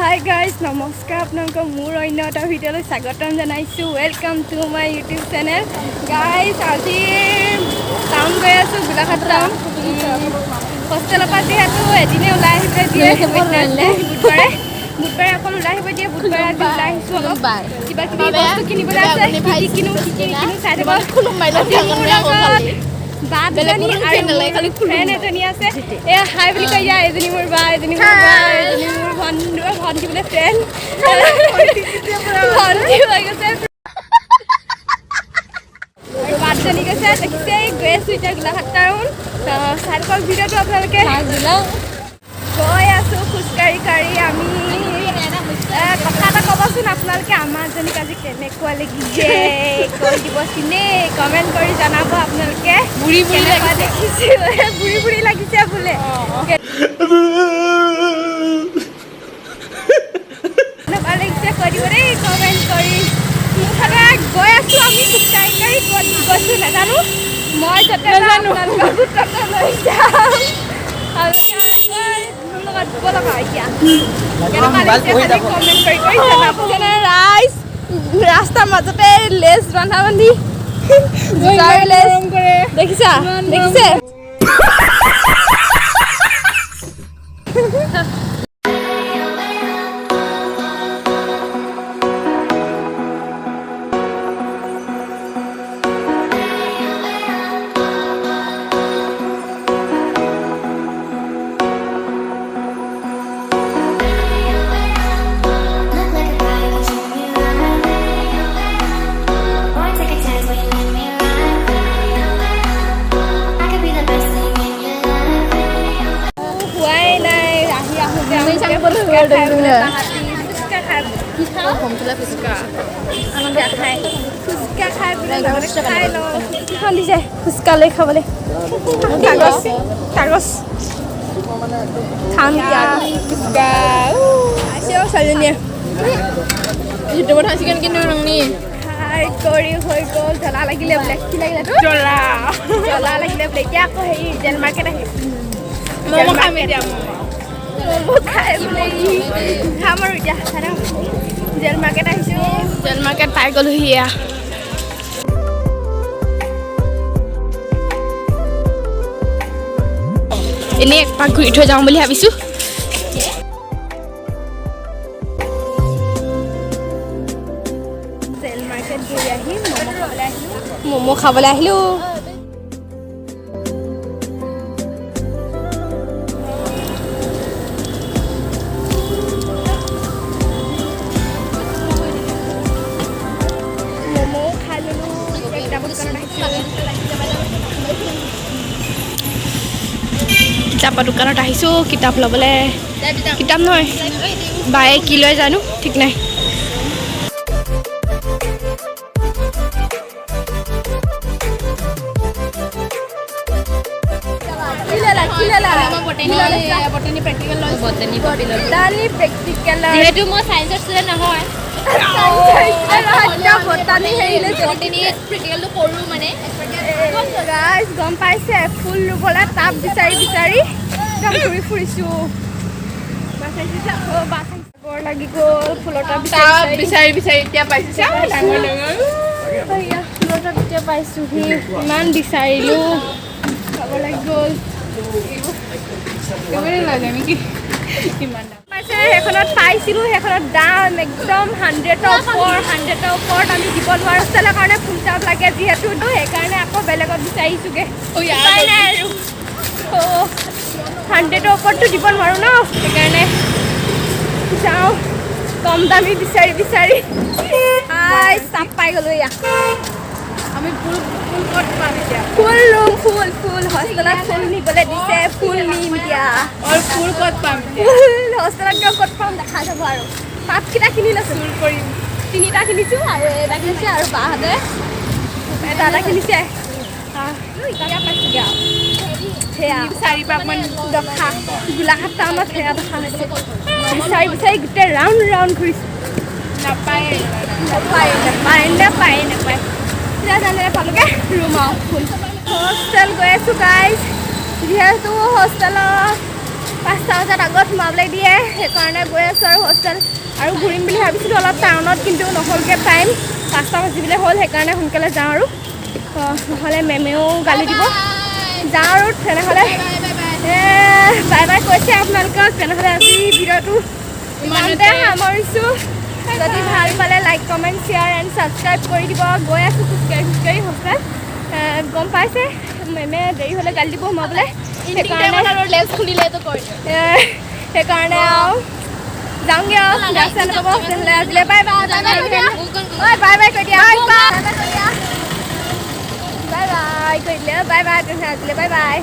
Hi guys, নমস্কাৰ। আপোনালোকক মোৰ অন্য এটা ভিডিঅ'লৈ স্বাগতম জনাইছোঁ। Welcome to my YouTube channel, guys. আজি টাউন গৈ আছোঁ, গোলাঘাট টাউন। হোষ্টেলৰ পৰা যিহেতু এদিনেই ওলাই আহিবলৈ দিয়ে, বুধবাৰে বুধবাৰে অকল ওলাই আহিব দিয়ে। বুধবাৰে আজি ওলাই আহিছোঁ। অলপ কিবা কিবি বস্তু কিনিবলৈ আছে। কি কি কিনো, কি কি নিকিনো চাই থাকক। আজি মোৰ লগত বা দুজনী আৰু ফ্ৰেণ্ড এজনী আছে। এয়া হাই বুলি কৈ দিয়া। এজনী মোৰ বা, এজনী মোৰ বা, এজনী মোৰ ভণ্টি। ভণ্টি বোলে, ফ্ৰেণ্ড, ভণ্টি হৈ গৈছে। আৰু বা দুজনী গৈছে, দেখিছে। গৈ আছোঁ এতিয়া গোলাঘাট টাউন। চাই থাকক ভিডিঅ'টো আপোনালোকে। গৈ আছোঁ খোজকাঢ়ি কাঢ়ি আমি। কথা এটা ক'বচোন আপোনালোকে, আমাৰজনীক আজি কেনেকুৱা লাগিছে কৈ দিবচোন দেই। কমেণ্ট কৰি জনাব আপোনালোকে। বুঢ়ী বুঢ়ী। কেনেকুৱা দেখিছে? বুঢ়ী বুঢ়ী লাগিছে বোলে। কেনেকুৱা লাগিছে কৈ দিব দেই কমেণ্ট কৰি। মুঠতে গৈ আছোঁ আমি খোজকাঢ়ি কাঢ়ি। ক'ত গৈছোঁ নাজানো। মই য'তে যাওঁ আপোনালোককো তাতে লৈ যাম। আপোনালোকে মোৰ লগত ব'লক আৰু। এতিয়া কেনেকুৱা লাগিছে খালি কমেণ্ট কৰি কৰি জনাব। যেনে ৰাইজ, ৰাস্তাৰ মাজতে লেজ বান্ধা বান্ধি, জোতাৰ লেজ দেখিছা, দেখিছে। Look like a guy, but you me right. Boy, take a chance when you let me ride. I could be the best thing in your life. হোৱাই নাই, আহি আহোঁতে আহোঁতে ফুচকা খাই বোলে। তাহাঁতি ফুচকা খাই, ফুচকা খাই, ফুচকা খাই বোলে। লগতে খাই লওঁ। কিখন দিছে ফুচকা লৈ খাবলৈ? কাগজ, কাগজ। খাম এতিয়া ফুচকা। আছে ছোৱালীজনীয়ে। ইউটিউবত হাসিকেন কিন্তু ৰঙনি। খাই কৰি হৈ গ'ল। জ্বলা লাগিলে বোলে। কি লাগিলে তোৰ? জ্বলা। জ্বলা লাগিলে বোলে। এতিয়া আকৌ হেৰি জেল মাৰ্কেট আহিম। ম'ম' খাম এতিয়া, ম'ম'। ম'ম' খাই বোলে ই। খাম আৰু এতিয়া চাই থাকক। জেল মাৰ্কেট আহিছোঁ। জেল মাৰ্কেট পাই গ'লোহি এয়া। এনেই একপাক ঘূৰি থৈ যাওঁ বুলি ভাবিছোঁ। জেল মাৰ্কেট ঘূৰি আহি ম'ম' খাবলৈ আহিলোঁ, ম'ম' খাবলৈ আহিলোঁ। ম'ম' খাই ল'লোঁ। এতিয়া কিতাপৰ দোকানত আহিছোঁ। কিতাপৰ দোকানত আহিছোঁ কিতাপ ল'বলৈ। কিতাপ নহয়, বায়ে কি লয় জানো ঠিক নাই। কি ল'লা, কি ল'লা? Botany practical. যিহেতু মই চায়েন্সৰ ষ্টুডেণ্ট নহয়। বটানী হেৰি লৈছে। প্ৰেক্টিকেলটো কৰোঁ মানে। গাইজ, গম পাইছে, ফুল ৰুবলৈ টাব বিচাৰি বিচাৰি একদম ঘূৰি ফুৰিছোঁ। বাছ আহিছে, অ' বাছ আহিছে। ভাগৰ লাগি গ'ল ফুলৰ টাব বিচাৰি। বিচাৰি বিচাৰি এতিয়া পাইছোঁ। ডাঙৰ ডাঙৰ। এইয়া, ফুলৰ টাব এতিয়া পাইছোঁহি। ইমান বিচাৰিলোঁ, ভাগৰ লাগি গ'ল। লাগে নেকি ইমান দাম? পাইছে, সেইখনত পাইছিলোঁ। সেইখনত দাম একদম 100ৰ ওপৰ। 100ৰ ওপৰত আমি দিব নোৱাৰোঁ। হোষ্টেলৰ কাৰণে ফুল টাব লাগে যিহেতু, সেইকাৰণে আকৌ বেলেগত বিচাৰিছোঁগৈ। উপায় নাই আৰু। 100ৰ ওপৰততো দিব নোৱাৰোঁ ন, সেইকাৰণে যাওঁ কম দামী বিচাৰি বিচাৰি। আই চাপ পাই গ'লোঁ এয়া। আমি ফুল ফুল ক'ত পাম এতিয়া? ফুল ৰুম, ফুল ফুল হোষ্টেলত ফুল নিবলৈ দিছে। ফুল নিম এতিয়া। আৰু ফুল ক'ত পাম এতিয়া? ফুল হোষ্টেলত গৈ ক'ত পাম দেখা যাব। আৰু পাতকেইটা কিনি লৈছোঁ। ফুল কৰিম। তিনিটা কিনিছোঁ আৰু এটা কিনিছে আৰু বাহঁতে এটা এটা কিনিছে। এতিয়া পাইছোঁগৈ আৰু সেয়া। চাৰি পাকমান। দখা, গোলাঘাট টাউনত সেয়া দখা হৈছে। বিচাৰি বিচাৰি গোটেই ৰাউণ্ড ৰাউণ্ড ঘূৰিছোঁ। নাপায়। নাপায়, নাপায়, নাপায়, নাপায়। এতিয়া জানে পালোগৈ ৰুম আৰু ফুল। হোষ্টেল গৈ আছোঁ গাইজ। যিহেতু হোষ্টেলত 5টা বজাত আগত সোমাবলৈ দিয়ে, সেইকাৰণে গৈ আছোঁ আৰু হোষ্টেল। আৰু ঘূৰিম বুলি ভাবিছিলোঁ অলপ টাউনত, কিন্তু নহ'লগৈ টাইম। 5টা বাজিবলৈ হ'ল, সেইকাৰণে সোনকালে যাওঁ আৰু নহ'লে মেমেও গালি দিব। যাওঁ আৰু তেনেহ'লে। বাই বাই কৈছে আপোনালোকক। তেনেহ'লে আজি ভিডিঅ'টো ইমানতে সামৰিছোঁ। যদি ভাল পালে like, comment, share and subscribe কৰি দিব। গৈ আছোঁ খোজকাঢ়ি খোজকাঢ়ি হোষ্টেল। গম পাইছে, মেমে দেৰি হ'লে গালি দিব সোমাবলৈ, সেইকাৰণে আৰু লেন্স খুলিলেতো কৰি দিওঁ। সেইকাৰণে আৰু যাওঁগৈ আৰু বেয়া নাপাব। তেনেহ'লে আজিলৈ বাই বাই। বাই বাই কৈ দিয়া। ঐ, বাই বাই কৈ দিয়া। বাই বাই কৈ দিয়া। বাই বাই কৈ দিলে। Bye bye. তেনেহ'লে আজিলৈ বাই বাই।